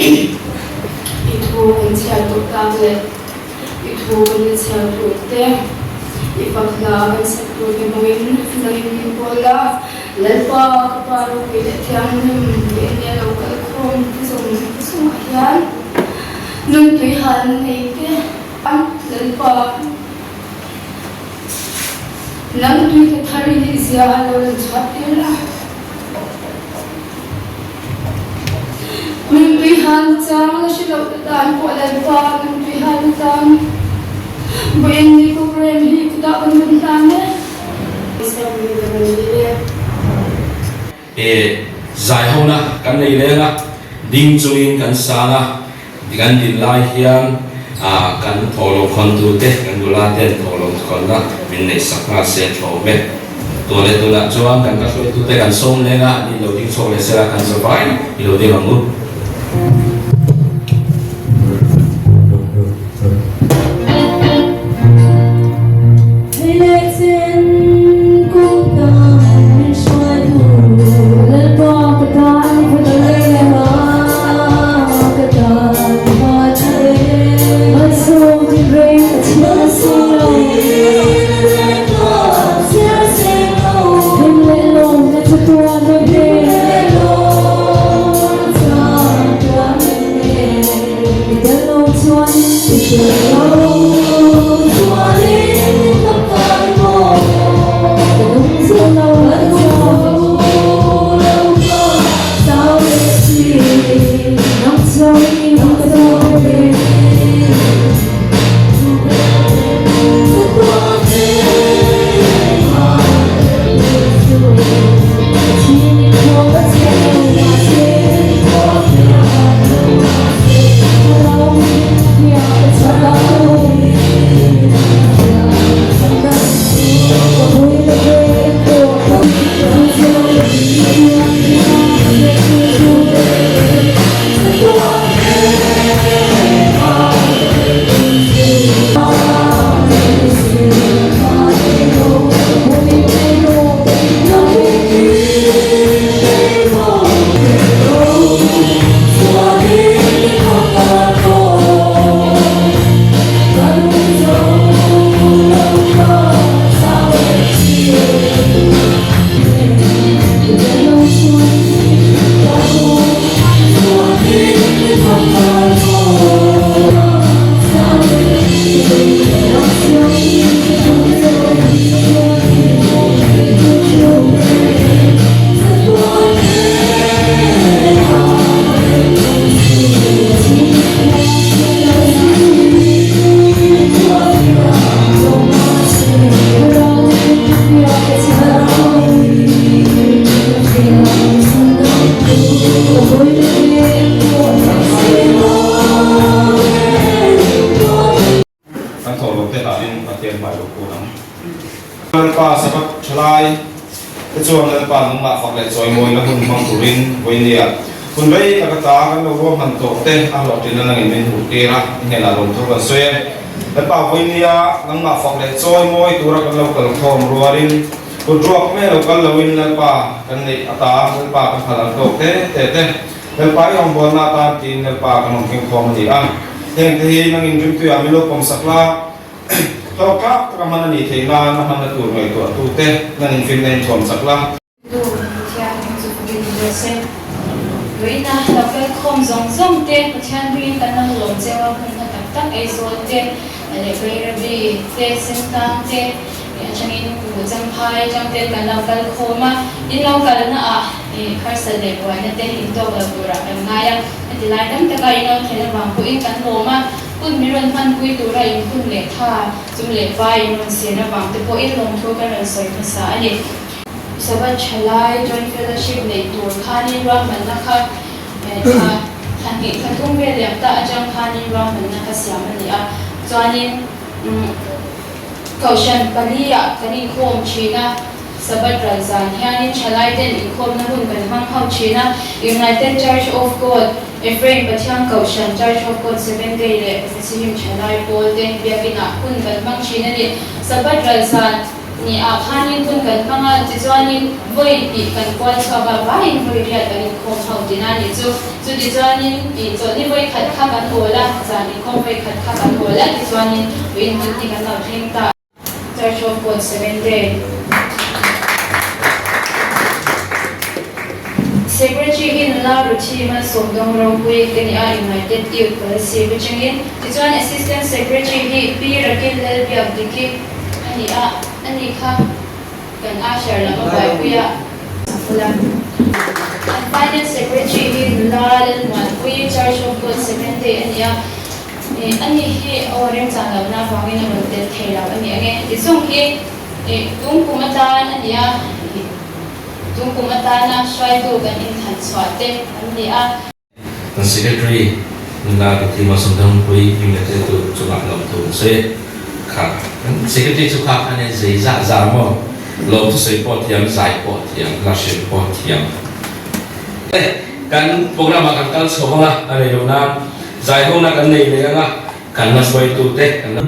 I thu kan chhiar tawh tak leh i thu kan la chhiar tur te, i fak hla kan sak tur te hmangin nangin min pawl a, Lalpa ka Pa ropui leh thianghlim tiin nia lo kal khawm te zawng chungah hian nun tui han nei te Lalpa nang tui tla thar i nih zia a lo lan chhuah tir a. Nunpui han chang la hre loh te tan pawh Lalpa nunpui han chang vawiin ni program hi chutah kan rawn hlan e. E zai hona kan nei leng a, ding chungin kan sang a, kan din lai hian kan thawhlawm khawntu te, kan nula ten thawhlawm khawnna min neih sak nghal se thlawm e. Tun leh tunah chuan kan ka hruaitute kan sawm leng a, an inlo ding chhuak leh sela kan za vai i lo ding ang u. Lalpa Sabbath thalai te chuan Lalpa nangmah fak leh chawimawina hun hmang turin vawinia hun rei tak ata kan lo ruahman tawh te a hlawhtlinna nangin min hmuh tir a, i hnenah lawmthu kan sawi e. Lalpa vawinia nangmah fak leh chawimawi tura kan lo kal khawm rualin kut ruak mai lo kal loin Lalpa kan neih ata Lalpa kan phal ang tawk te te te Lalpa i rawngbawlna atan tiin Lalpa kan rawn keng khawm a ni a. Heng te hi nangin rimtuiah min lo pawmsak la. Hlawk tlak taka hman a nih theih nan a hmanna tur ngaihtuahtute nan infinna in thuam chak la. Nu, Pathian hming chu ka rin ve se. Vawiina lo kal khawm zawng zawng te Pathian hmingin kan lo lawm cheu a, hun hla tak tak Aizawl te leh Bairabi te, Sentang te atangin Buhchamphai atang ten kan lo kal khawm a, in lo kalna ah harsat leh buaina te intawk lo turah kan ngai a, heti lai tam taka in lo thlen avang pawhin kan lawm a. Hun min rawn hmanpui tura inhun leh tha chum leh vai in rawn sen avang te pawhin lawmthu kan rawn sawi hmasa a ni. Sabbath thalai Joint Fellowship neih tur khanin ruahmanna kha thla thla hnih thla thum vel liam ta atang khanin ruahmanna kha siam a ni a. Chuanin Kohhran pali-ah kan inkhawm thin a, Sabbath ral zan hianin thalaiten inkhawmna hun kan hmang ho thin a, United Church of God, Ephraim Pathian Kohhran, Church of God Seventh Day leh Sihim Thalai Pawl te biakinah hun kan hmang thin a ni. Sabbath ral zan ni ah khanin hun kan hmang a, tichuanin vawi hnih kan kual chhuak a, vaiin vawi riat kan inkhawm ho tina a nih chu. Chutichuanin tih chawlhni vawi khat kha kan awl a, zan inkhawm vawi khat kha kan awl a, tichuanin vawiin hun hi kan lo thleng ta. Church of God Seventh Day Secretary hi nula Ruthi Malsawmdawng ropui ka ni a, United Youth Policy atangin. Tichuan Assistant Secretary hi Pi Rakil Lalbiak Diki a ni a, ani kha kan usher lam a buaipui a. An Finance Secretary hi nula Lalmuanpui Church of God Seventh Day a ni a. Ani hi aw remchang lohna avangin a rawn tel thei lo a ni ang e. Ti chung hi tung kum atan a ni a, tung kum atana hruaitu kan inthan chhuah te an ni a. Kan Secretary nula Ruthi Malsawmdangpui hming leh thil tur chungah lawmthu an sawi kha. Kan Secretary chu kha khan e zei zah zah maw? Lawmthu sawi pawh thiam, zai pawh thiam, hla hrilh pawh thiam. Kan program ah kan kal chho vang a, a rei lo nan zaihawna kan nei leh ang a, kan la hruaitute kan la.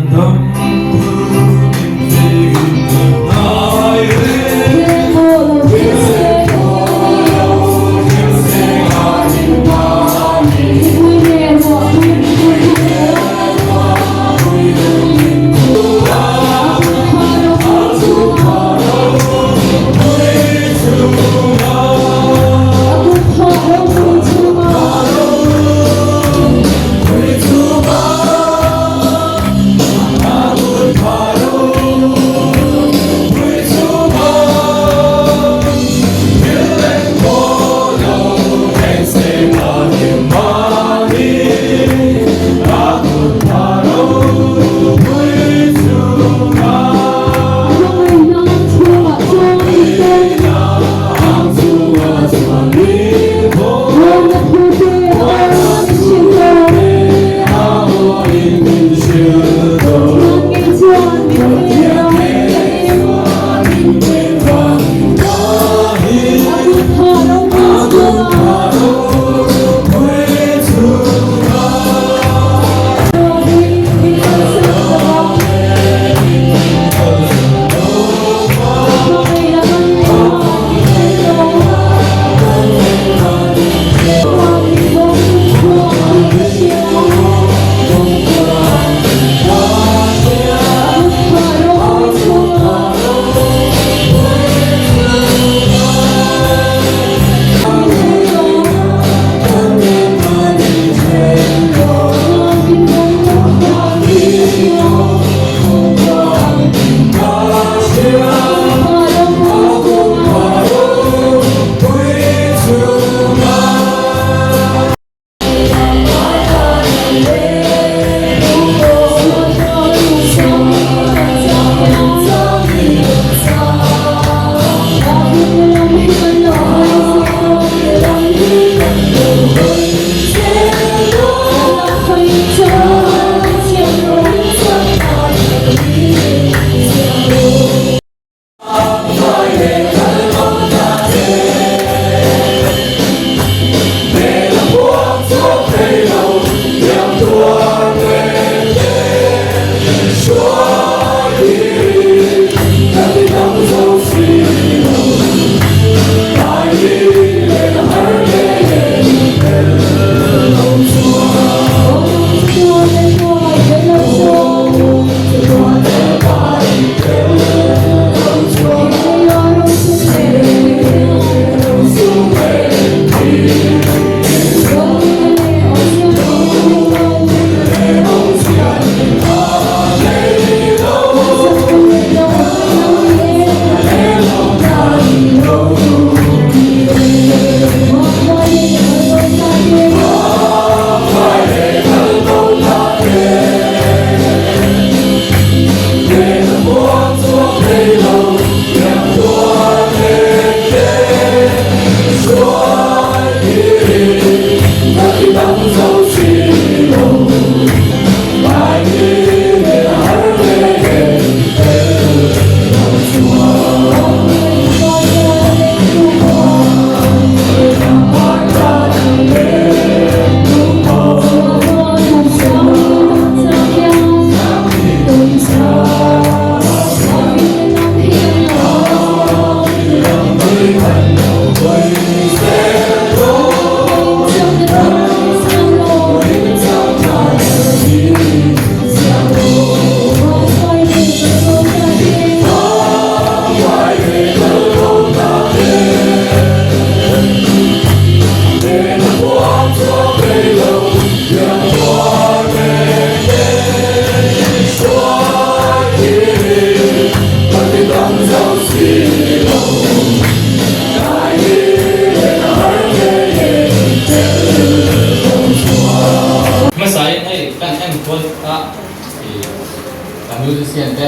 musician te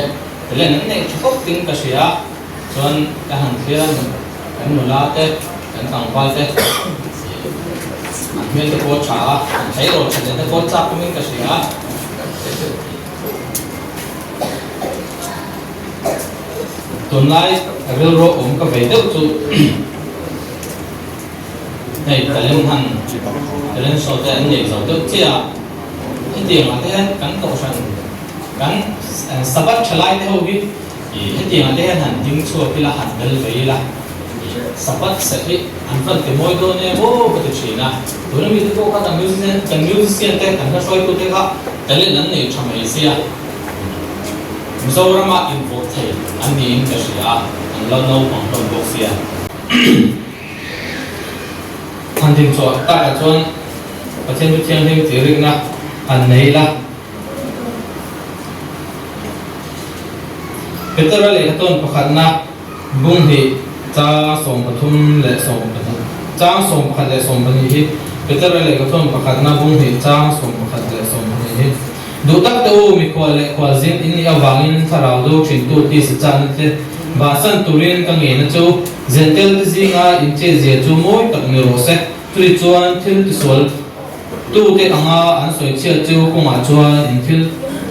talent an neih tha khawp in ka hria a, chuan ka han thlir a kan nula te kan tlangval te an hmel te pawh a tha a, an tleirawl tha leh te pawh chak awmin ka hria a. Tunlai rilru awm ka vei deuh chu hei talent han talent show te an nei zo deuh chiah a, hetiang ah te hian kan kohhran kan Sabbath thalai te ho hi hetiang ah te hian han ding chhuak ila han bel ve ila Sabbath serh hi an van ti mawi dawn em aw ka ti thin a, tuna mite pawh kha kan musician kan musician te kan hla hruaitu te kha talent an nei tha mai sia. Mizorama inpawh thei an niin ka hria a, an la naupang hlawm bawk sia. Han din chhuah takah chuan Pathian chu thianghlim tih rikna han nei ila. Petera lehkha tawn pakhatna bung hnih chang 33 leh 12 chang 11 leh 12 hi Petera lehkha tawn pakhatna bung hnih chang 11 leh 12 hi Duh tak te u, mikhual leh khualzin in nih avangin thlarau do thintu tisa chakna te vahsan turin ka ngeina chu Zentel te zinga in chetzia chu mawi tak ni rawh se. Chutih chuan thil tisual tute anga an sawi chhiat chu kawngah chuan in thil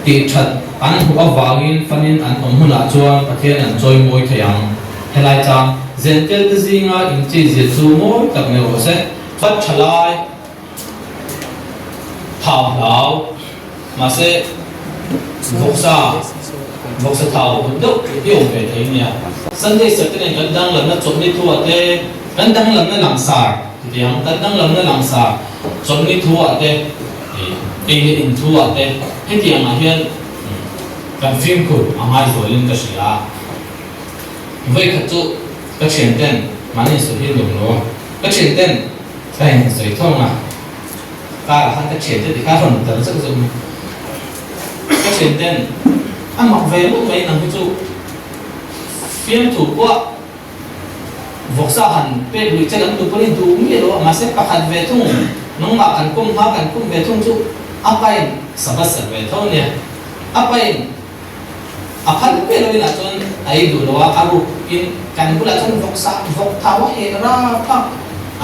tih that an hmuh avangin fanin an awm hunah chuan Pathian an chawi mawi thei ang. Helai chang Zentel te zinga in chetzia chu mawi tak ni rawh se. Fat tha lai. Thau hlau, mahse vawksa, vawksa thau hut deuh hi awm ve thei nia. Sunday serh te nen kan danglamna chawlhni thu ah te, kan danglamna langsar titiang, kan danglamna langsar chawlhni thu ah te, ei leh in thu ah te, hetiang ah hian kan fimkhur a ngai zualin ka hria a. Vawikhat chu ka thian ten mahni sawi hi nuam lo a, ka thian ten Ka in sawi thawng a, car ah khan ka thian te tikha rawn tel zeuh zeuh mai. Ka thian ten a mak ve ngawt mai nang hi chu fiamthu pawh vawksa han pek luih che kan duh pawh hi duh miah lo a, mahse pakhat ve thung nangmah kan kum hma kan kum ve thung chu a pain sabbath serh ve tho nia, a pain A phal ve lo inah chuan a ei duh lo a, a ruk in kan bulah chuan vawk sa, vawk thau a heh rap a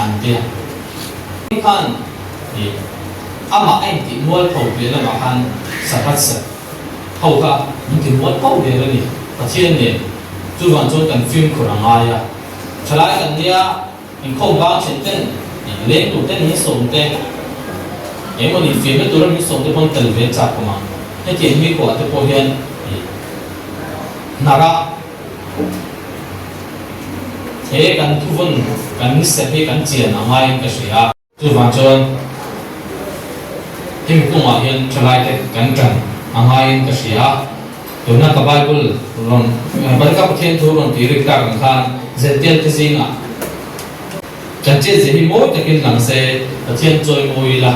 an ti a. Khan ih amah a intih mual pho piah lamah khan Sabbath serh ho kha min ti mual pho der a ni. Pathian nen chuvang chuan kan fimkhur a ngai a, thalai kan nia inkhawm bang then ten leng tur ten min sawm te engemaw ni fiamna tura min sawm te pawn tel ve chak awm ang. Hetiang mi kuah te pawh hian hnara he kan thuvawn kan ni serh hi kan chian a ngaiin ka hria. Chuvang chuan hemi kawngah hian thalaite kan tan a ngaiin ka hria. Tuna ka Bible rawn Barka Pathian thu rawn tih rik tak ang khan Zential te zingah kan chet zia hi mawi takin lang se Pathian chawi mawi ila.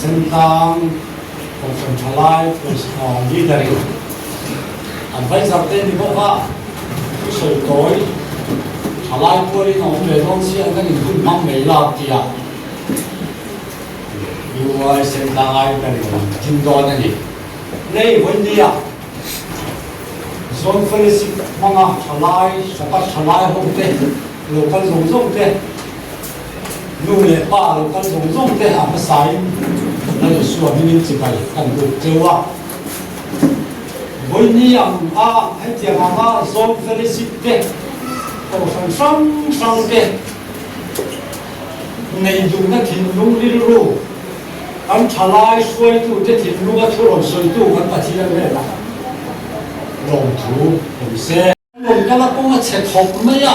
Sentlang Kohhran Thalai Leader in Advisor te ni bawk a, thusawi tawi thalai pualin a awm ve dawn chian kan inhun hmang mai lak tia UI Sentlang ai kan din dawn a ni. Lei vawinia Zone Fellowship hmanga thalai Sabbath thalai ho te lo kal zawng zawng te Nu leh pa lo kal zawng zawng te a hmasain Lal Isua hmingin chibai kan lut teuh a. Vawiini ang a hetiang anga Zone Fellowship te, Kohhran hrang hrang te nei duhna thinlung rilru. Kan thalai hruaitute thinlunga thu rawn sawitu kan Pathian hnenah lawmthu awm se. Rawn kal a kawng a chhe thawk mai a.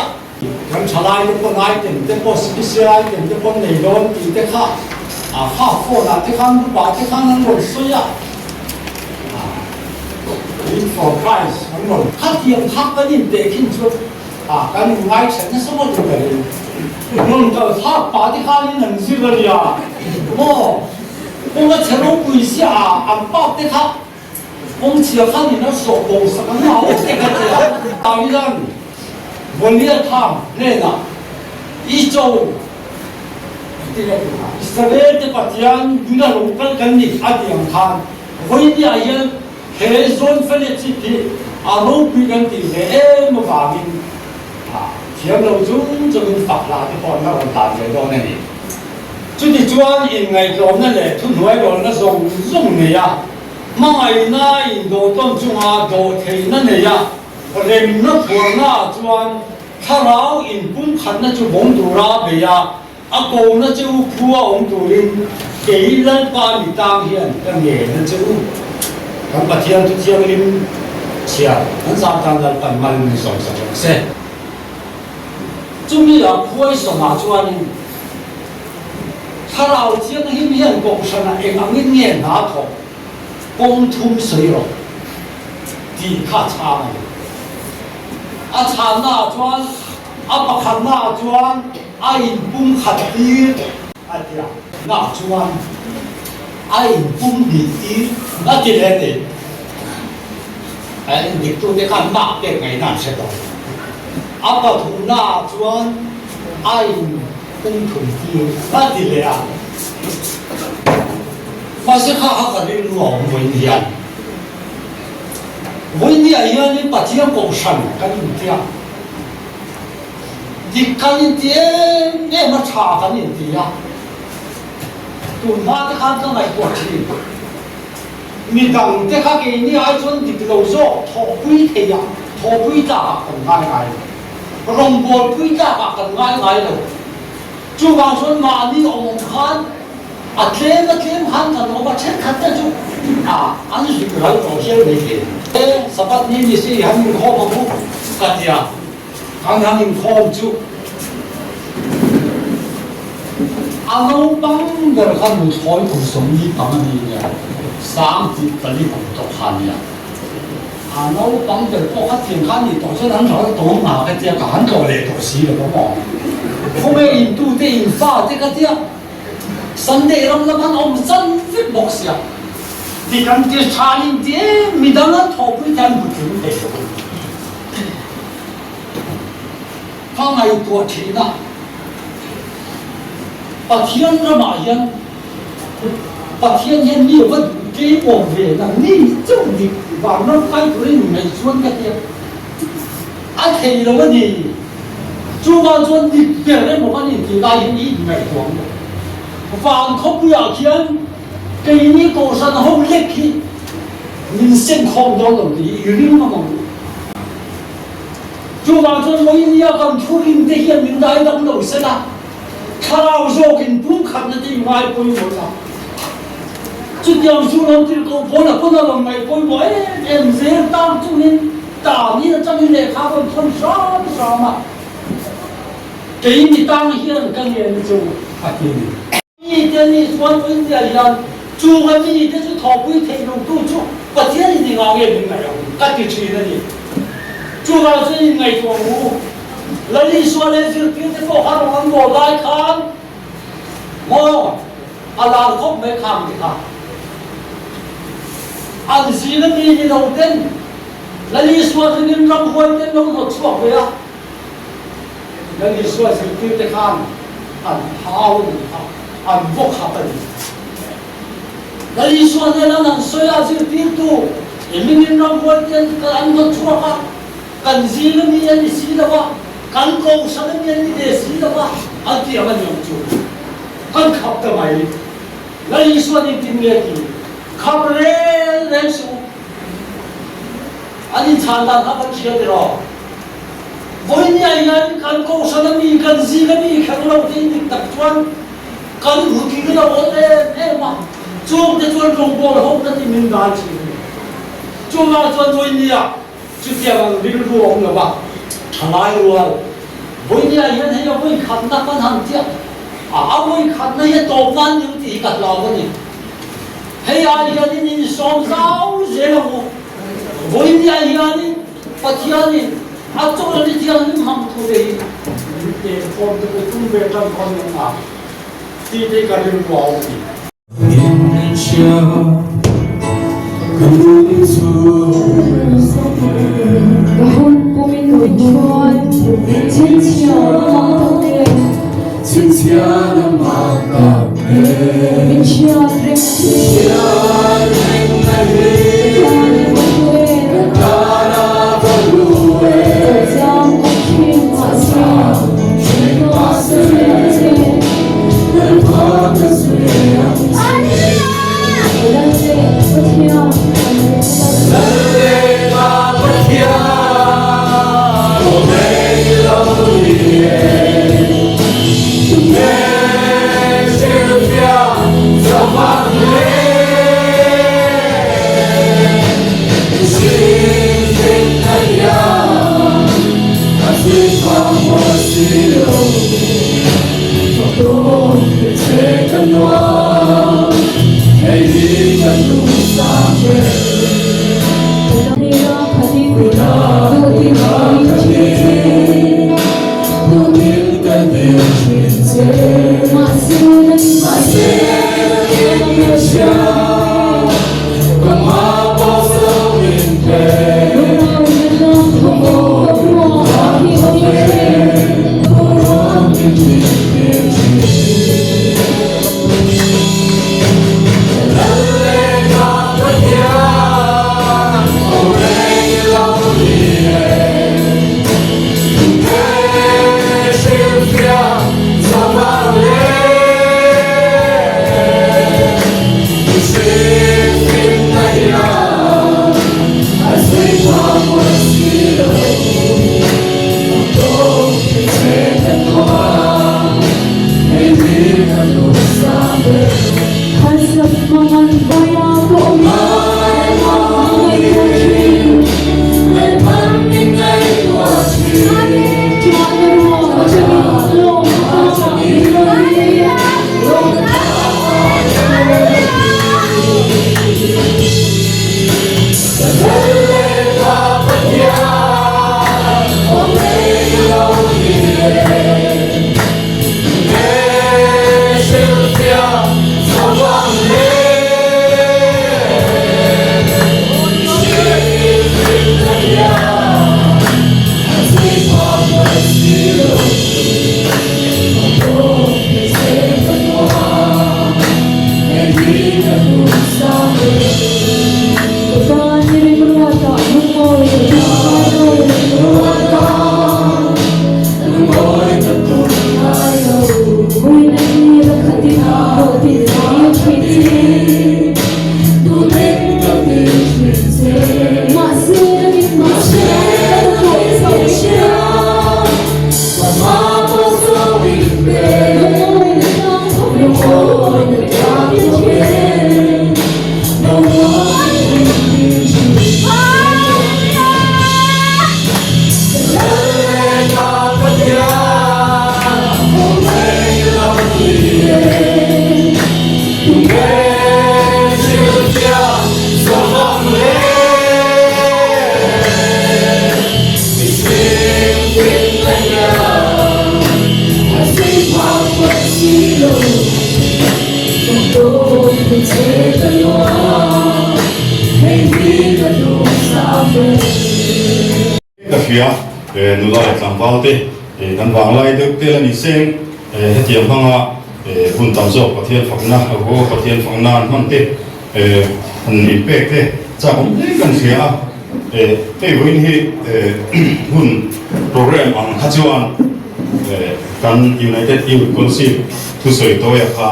Kan thalai te pawn item te pawh special item te pawn nei dawn tih te kha a kha phone ah te khan upa te khan an rawn sawi a. Win for Christ an rawn khatiang kha kan intehkhin chu a kan inngaithla nasa ngawt in ka ring. Rawn kal thlak pah te khanin an zir a nia maw? Kawng a chhe ropui sia a an pak te kha kawng chhia khanin a sawh bo sak ang a awm te kha tia. Davidan Goliath khan hnenah i cho Israel te Pathian nuna lo kal kan ni a ti ang khan vawinia hian he zawn fellowship hi a ropui kan tih ve em avangin thiam lo chung chungin fak hla te pawh an la rawn tan ve dawn a ni. Chutichuan inngaihtlawmna leh thuhnuairawlna zawng zawng nei a, hmangaihna indawhtawn chunga dawhtheihna nei a, remna phuarna chuan Thlarau inpumkhatna chu vawng tura bei a, a kona che u phua awm turin kei Lalpa mi tang hian ka ngen a che u. Kan Pathian thu thianghlim chhiar kan zam tan Lalpan mal min sawm sak rawh se. Chumi a khuai sawmah chuanin Thlarau Thianghlim hian kohhranah eng angin nge hna thawk kawng thum sawi rawh tih kha a chhang a ni. A chhannaah chuan a pakhatnaah chuan a inpum khat tir a ti a. Naah chuan a inpum hnih tir a ti leh a ni. A endiktute khan mah pek ngaihna an hre tawh. A pathumnaah chuan a inpum thum tir a ti leh a. Mahse kha kha ka rilru a awm vawiin hian. Vawinia hianin Pathian kohhran kan inti a, dik kan inti em em a, tha kan inti a, tun hma te khan ka ngaihtuah thin. Mi dang te kha keini ai chuan dik lo zawk thawhpui thei a, thawhpui tlakah kan ngai ngai lo, rawngbawlpui tlakah kan ngai ngai lo. Chuvang chuan mahni awm awm khan a tlem a tlem khan kan awm a, thenkhat te chu a an zuk ral tawh hial mai thei. E, Sabbath ni ni si han inkhawm ang u ka ti a, kan han inkhawm chu a naupang ber kha nuthlawi kum 45 a ni nia, 24 kum tawh kha a nia. A naupang ber pawh kha thian kha a nih tawh chuan an ral tawng nga ka tia ka han tlawh leh tawh si lo maw. Khawnge intute infa te ka tia Sunday ram lam an awm zan vek bawk sia. Ti kan ti tha in ti em midang an thawhpui te an bu tling thei lo. Ka ngaihtuah thin a, Pathian ramah hian Pathian hian mi va duh tlem awm ve nang ni chauh dik vanram kai turin ngaih chuan ka tia a thei lo a ni. Chuvang chuan dik ber emaw kan intih lai hian i inngaihtuah ang lo. Van khawpuiah khian keini kohhran ho lek hi min sem khawm dawn lo tih hi i ring ngam ang u. Chuvang chuan Vawinia kan thurin te hian min dai dam lo sela, thlarau zawkin pumkhatna te i ngai pawimawh la. Chutiang chu lo tirhkoh pawn a pawn a rawn ngaih pawimawh em em zel tang chungin Tani atangin lehkha rawn thawn hram hram a, kei mi tang hian ka ngen chu a ti a ni. Mite ni chuan India hian chunga mite chu thawhpui theih lo tu chu Pathian in engah nge min ngaih ang ka ti thin a ni. Chuvang chuan inngaihtuah ang u. Lal Isua leh zirtirte pawh kha rawn an bawl lai khan maw a lar khawp mai khang ti kha. An zing a mi ni lo ten Lal Isua ringin ramhuai ten lo hnawt chhuak ve a, Lal Isua zirtir te khan an hau a nih kha, an vaw khap a ni. Lal Isua nen an an sawi a, zirtirtu i ringin ramhuai ten an hnawt chhuak a, kan zing a mi a ni si lo a, kan kohhran a mi a ni ve si lo a, an ti ang a niang chu. Kan khap ta mai. Lal Isua nih tin nge ti? Khap reng reng suh u. An inchhan dan kha kan hria tiraw? Vawinia hian kan kohhran a mi, kan zing a mi kher lo te dik tak chuan kan hmu tling lo awn em em a. Chungte chuan rawngbawl ho na ti min dai thin a ni. Chuvang chuan vawinia chutiang ang rilru a awm lo va, thalai rual vawinia hian hei a vawikhatna kan han tia a, a vawikhatna hi a tawp nan ning tih hi ka hlau a ni. Hei ai hianin insawm zau zel ang u. Vawinia hianin Pathianin a chawlhni thianghlim hmang thu te hi min pek khawm te pawh tum ve tan khawn ang a tih te hi ka rilru a awm a ni. Ka hun pumin min hruai, chhinchhiah a mak tak e. Min hriat reng na hi, ka tan a va hlu e. Chawlhzam awm thin mahse, Ka hria, nula leh tlangval te kan vanglai deuh tel a ni seng, hetiang hmanga hun tam zawk Pathian fakna, aw Pathian fakna an hman te han inpek te chak awm hle kan hria a, hei vawiin hi hun program ang kha chuan kan United Youth Council thusawi tawia kha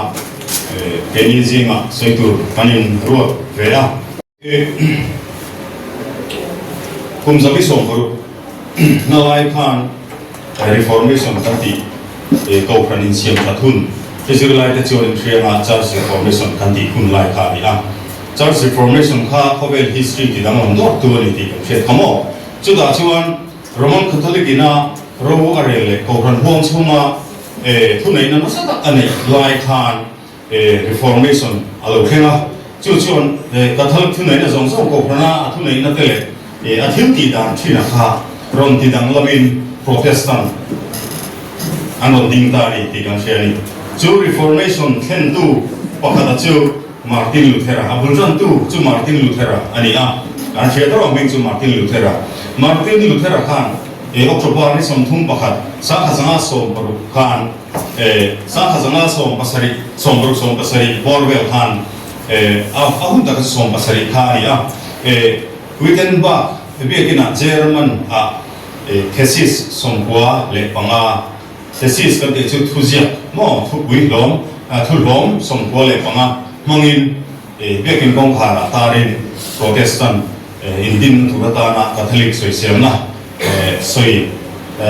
keini zingah sawi tur kan inruat ve a. Kum 160 hna lai khan Reformation kan tih Kohhran insiam that hun He zirlaite chuan inhrianga Church Reformation kan tih hun lai kha a ni a. Church Reformation kha khawvel history ti danglam dawrtu a ni tih kan hriat kha maw? Chutah chuan Roman Catholic ina ro a rel leh Kohhran huang chhunga thuneihna nasa tak a neih lai khan Reformation a lo thleng a. Chu chuan Catholic thuneihna zawng zawng Kohhrana a thuneihna te leh a thil tih dan thin a kha rawn ti danglamin Protestant an rawn ding ta a ni tih kan hria a ni. Chu Reformation thlentu pakhata chu Martin Luthera, a bul tantu chu Martin Luthera a ni a, kan hriat erawh hming chu Martin Luthera. Martin Luthera khan e October ni 31, 1660 khan e 1617, 60 70 bawr vel khan e a hun taka chu 70 kha a ni a, e Wittenberg biakinah German ah e thesis 95. Thesis kan tih chu thuziak maw thupui hlawm, thuhlawm 95 hmangin biakin kawngkhar ah tarin Protestant indinna tur atana Catholic sawiselna sawi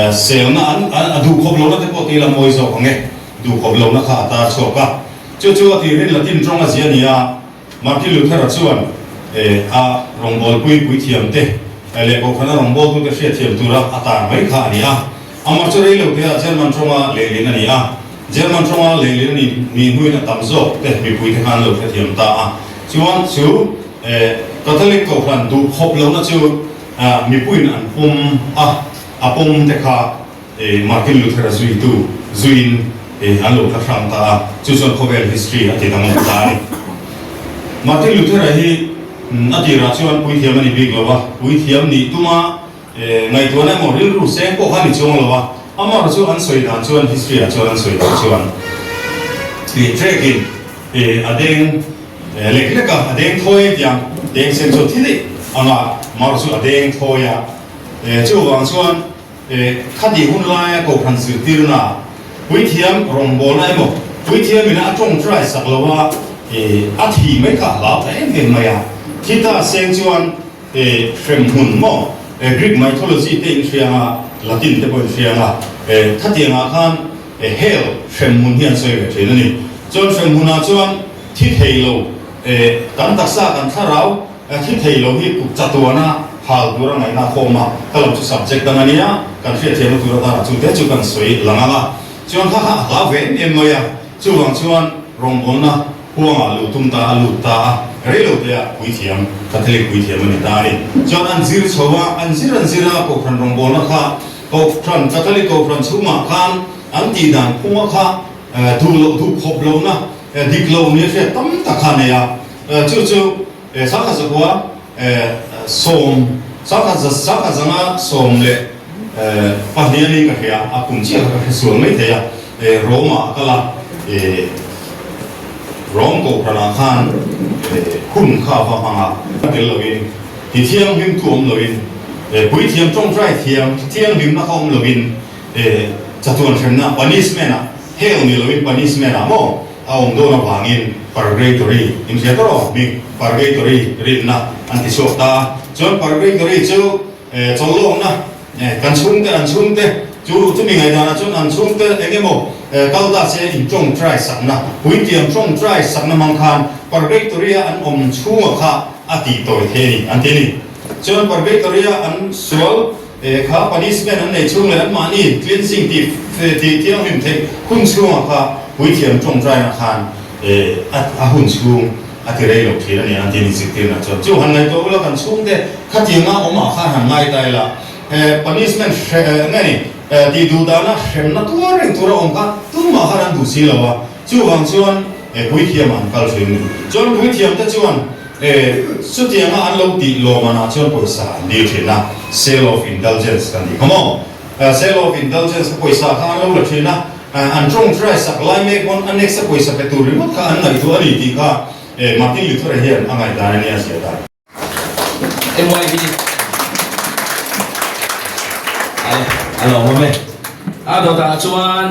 selna an a duhkhawp lohna te pawh tila mawi zawk ang e, duhkhawp lohna kha a tar chhuak a. Chu chu a tirin Latin tawng a zia a ni a. Martin Luther-a chuan a rawngbawlpui puithiamte leh kohhrana rawngbawltute hriatthiam tura a tar mai kha a ni a. Amah chu reiloteah German tawnga lehlin a ni a. German tawnga lehlin a nih nih hnuin a tam zawk te mipuite khan an lo hrethiam ta a. Chuan chu Catholic kohhran duh khawp lohna chu mipuiin an pawm a, a pawm te kha Martin Luther-a zuitu zuiin an lo tla hrang ta a, chu chuan khawvel history a ti danglam ta a ni. Martin Luther-a hi a tirah chuan puithiam a ni bik lo a, puithiam nih tuma ngaihtuahna emaw rilru seng pawh kha a ni chuang lo a, amaherawhchu chu an sawi dan chuan history ah chuan an sawi dan chuan trek-in a deng lek lek a, a deng thawi tiang deng sen chu a thi daih ang a, amaherawhchu a deng thawi a, chuvang chuan Khatih hun laia Kohhran zirtirna puithiam rawngbawlna emaw puithiam ina a tawngtai sak lo a, a thi mai kha a hlau ta em em mai a. Thi ta seng chuan hremhmun maw Greek mythology te in hriang a, Latin te pawh in hriang a, khatiangah khan hell hremhmun hi an sawi ve thin a ni. Chuan hremhmunah chuan thi thei lo kan taksa kan thlarau Thi thei lo hi kut chatuana hal tura ngaihna a khawm a, ka lo chu subject dang a nia, kan hriatthiamna tur atana chu te chu kan sawi lang ang a, chuan kha kha a hlau ve em em mai a, chuvang chuan rawngbawlna huangah luh tum ta a lut ta a, rei lo te ah puithiam, Catholic puithiam a ni ta a ni. Chuan an zir chho a, an zir an zir a, Kohhran rawngbawlna kha Kohhran, Catholic Kohhran chhungah khan an tih dan phunga kha duh loh duh khawp lohna dik lo nia hriat tam tak kha a nei a, chu chu 1900 10 1912 a ni ka hria, a kum chiah kha ka hre sual mai thei a, Rome ah a kal a, Rome kohhranah khan hun kha a va hmang a. Tel loin, ti thianghlim tu awm loin, puithiam tawngtai thiam thianghlimna kha awm loin, chatuan hremna punishment ah, hell ni loin punishment ah maw? A awm dawn avangin Purgatory inhria tawh rawh hming Purgatory rinna an ti chhuak ta a. Chuan Purgatory chu chawlhlawkna kan chhungte an chhungte chu chumi ngaihdanah chuan an chhungte eng emaw kal ta se in tawngtai sakna puitiam tawngtai sakna hmang khan Purgatory a an awm chhunga kha a tih tawi thei a ni an ti a ni. Chuan Purgatory a an sual Kha punishment an nei chhung leh anmahni cleansing tih tih thianghlim theih hun chhungah kha puithiam tawngtaina khan a hun chhung a ti rei lo thin a ni an ti ni zirtirna chuan chu han ngaihtuah ula kan chhungte khatianga awmah khan han ngai ta ila punishment hre nge ni tih duh dana hremna tuar reng tura awm kha tumah khan an duh si lo a chuvang chuan puithiam an kal thin ni chuan puithiam te chuan E, chutianga an lo tih lawmanah chuan pawisa an dil thin a, sale of indulgence kan tih kha maw? Sale of indulgence kha pawisa kha an lo la thin a, an tawngtai sak lai mek pawn a next a pawisa pe tur ringawt kha an ngaihtuah a ni tih kha Martin Luther-a hian a ngaihdan a nia zia dan. MYB A lawm awm e. A dawtah chuan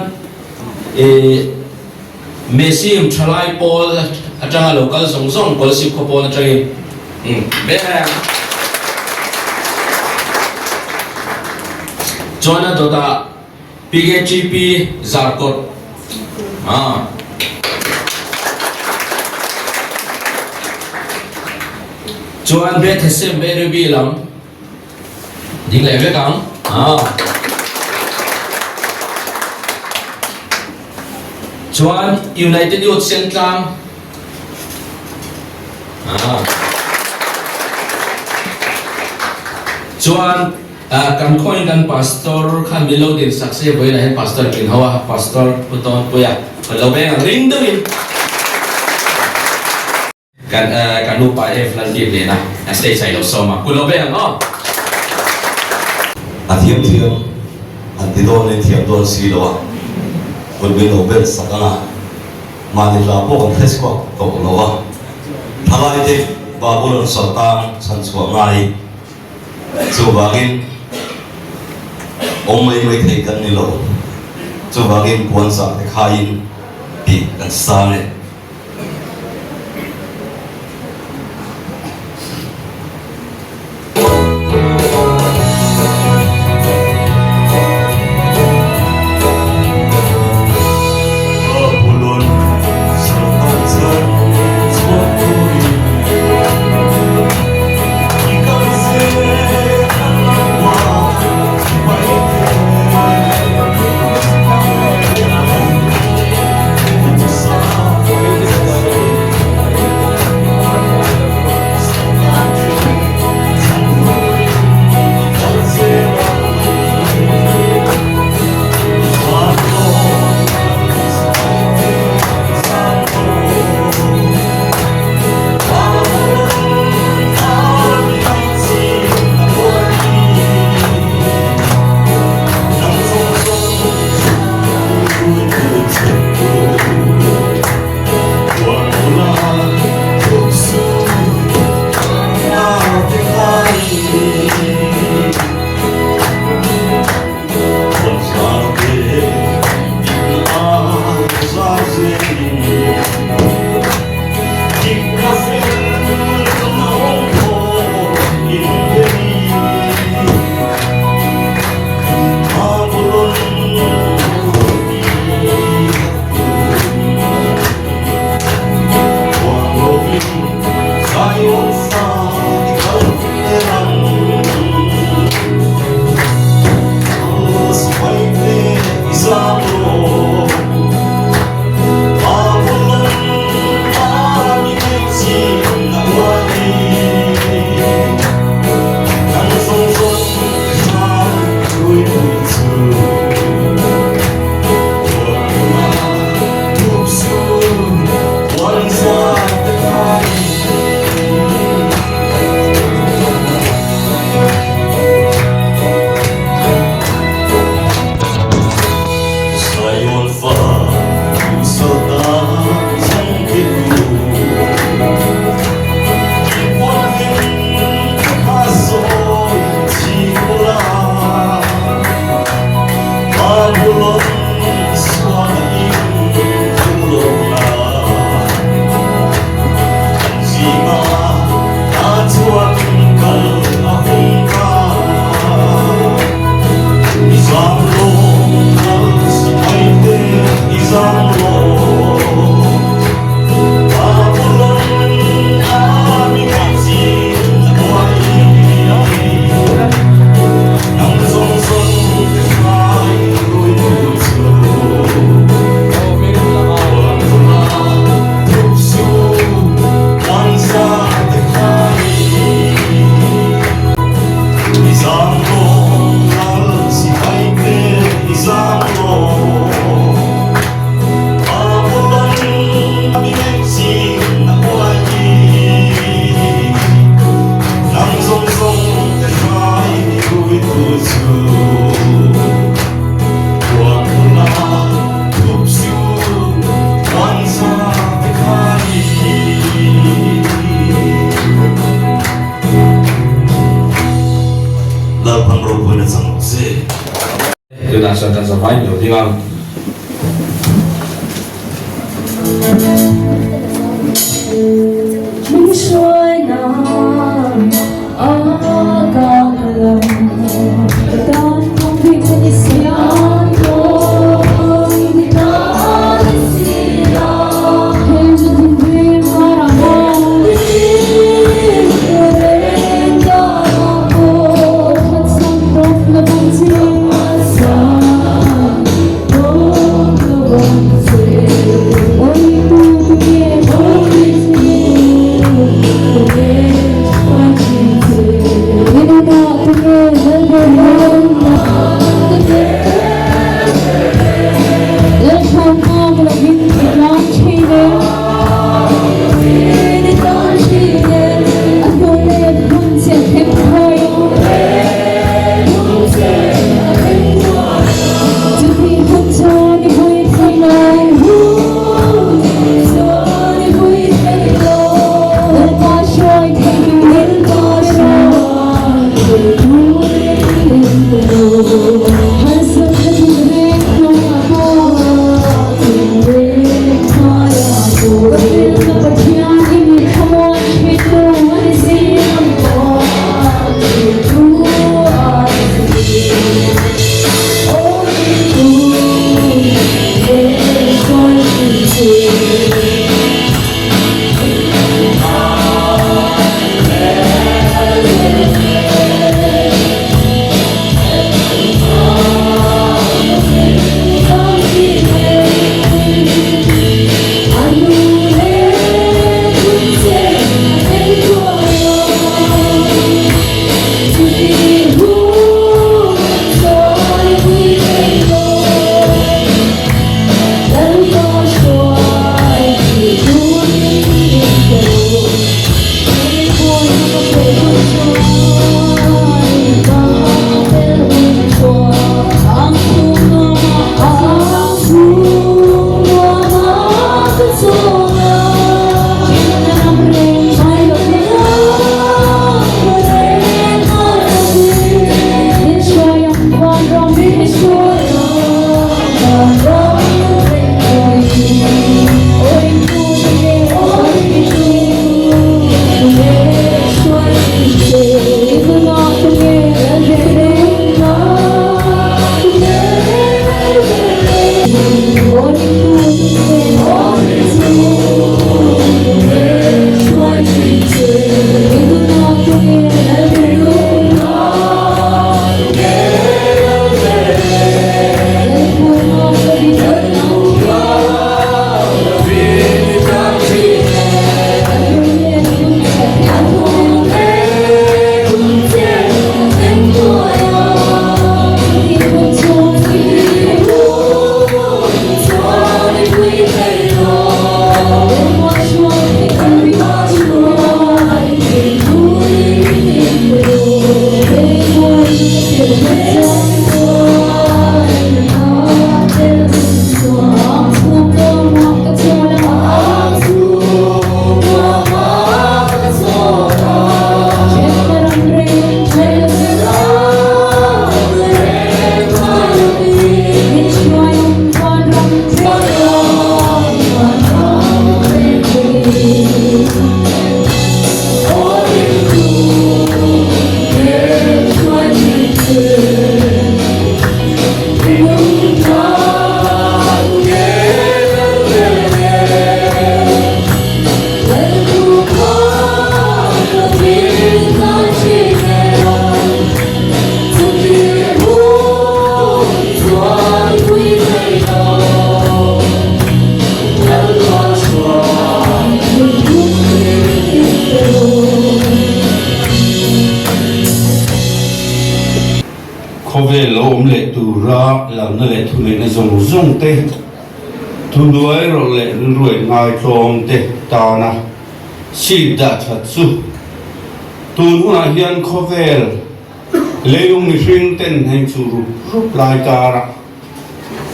e. Messim thalai pawl atanga lo kal zawng zawng Kawlsip khaw pawn atangin Beng chuan a dawtah PKTP Zarkawt. Chuan Bethesem Bairabi lam ding leh vek ang. Aa. Chuan United Youth Sentlang. Aa. Chuan kan khawiin kan pastor khan min lo din sak se vawiinah hian pastor min ho a, pastor Pu Tawnpuia kan lo veng ang ring deuhin. Kan kan upa F Lalkim nena a stage ah i lo sawm a, kut lo veng ang aw. A thiam thiam an ti dawn in thiam dawn si lo a, kut min lo bel sak ang a, mahni hla pawh kan hre chhuak tawh lo a, thalai te Babulon sawrkar chhan chhuah ngai chuvangin awm mai mai thei kan ni lo, chuvangin puan zah te khaiin tih kan sang e. Tunah chuan kan zavai lo ding ang. Khawvel lo awm leh tura lalna leh thuneihna zawng zawng te, thuhnuai rawlh leh rilruai ngaitlawm te tana seat dah that chu tun hunah hian khawvel leilung mihring ten heng chu rup rup lai karah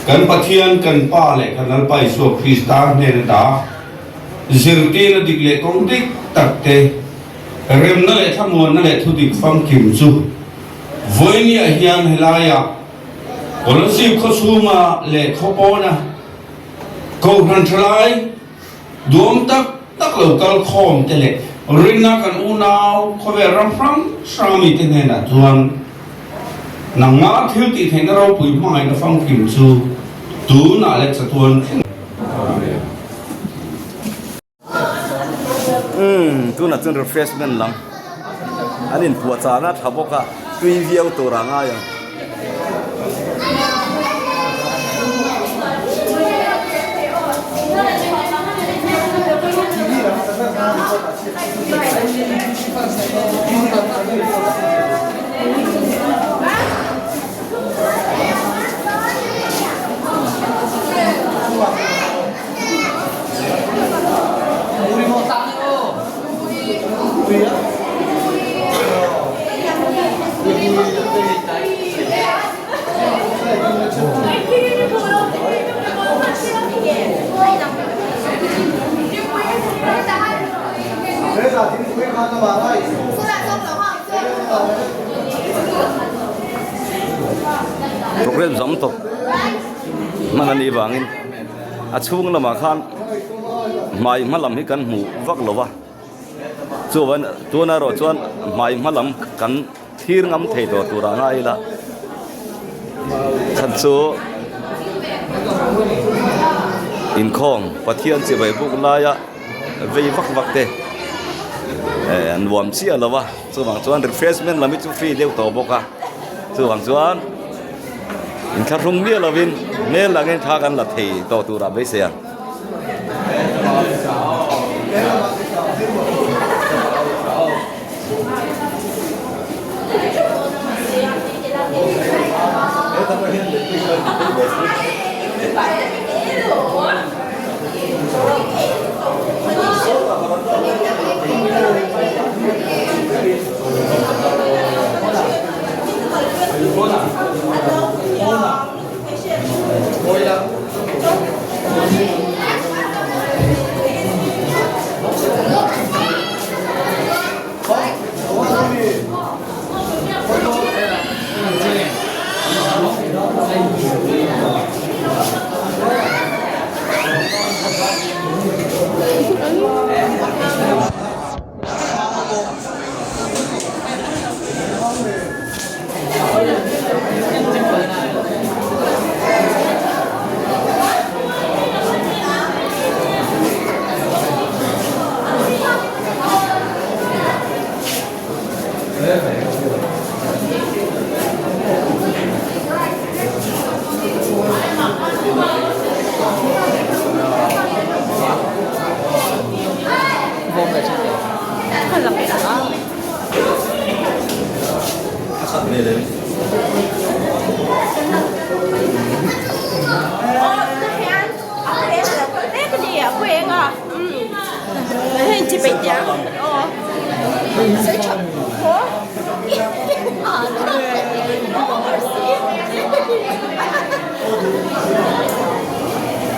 kan Pathian, kan Pa leh kan Lalpa Isua Krista hnen ata zirtirna dik leh kawng dik tak te, Remna leh thlamuanna leh thudik famkim chu vawinia hian helaia Kolasib khawchhunga leh khawpawna Kohhran thalai duam tak tak lo kal khawm te leh rinna kan unau khawvel ram hrang hrang mite hnenah chuan nangmah thil tih theihna ropui hmangaihna famkim chu tunah leh chatuan thleng. Umm tunah chuan refreshment lam an inpuah chahna tha bawk a tui viau tur a ngai ang. Programme zawng tawp hman a nih vangin a chhung lamah khan hmai hma lam hi kan hmu vak lo va chuan tuna erawh chuan hmai hma lam kan thlir ngam thei tawh tur ah ngai ila chhan chu inkhawm Pathian chibai buk laia vei vak vak te eh an nuam chiah lo va chuvang chuan refreshment lam hi chu free deuh tawh bawk a chuvang chuan. Inthlahrung miah lovin hmel angin thla kan la thei tawh turah beisei ang.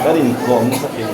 Kan inkawm nasa thin.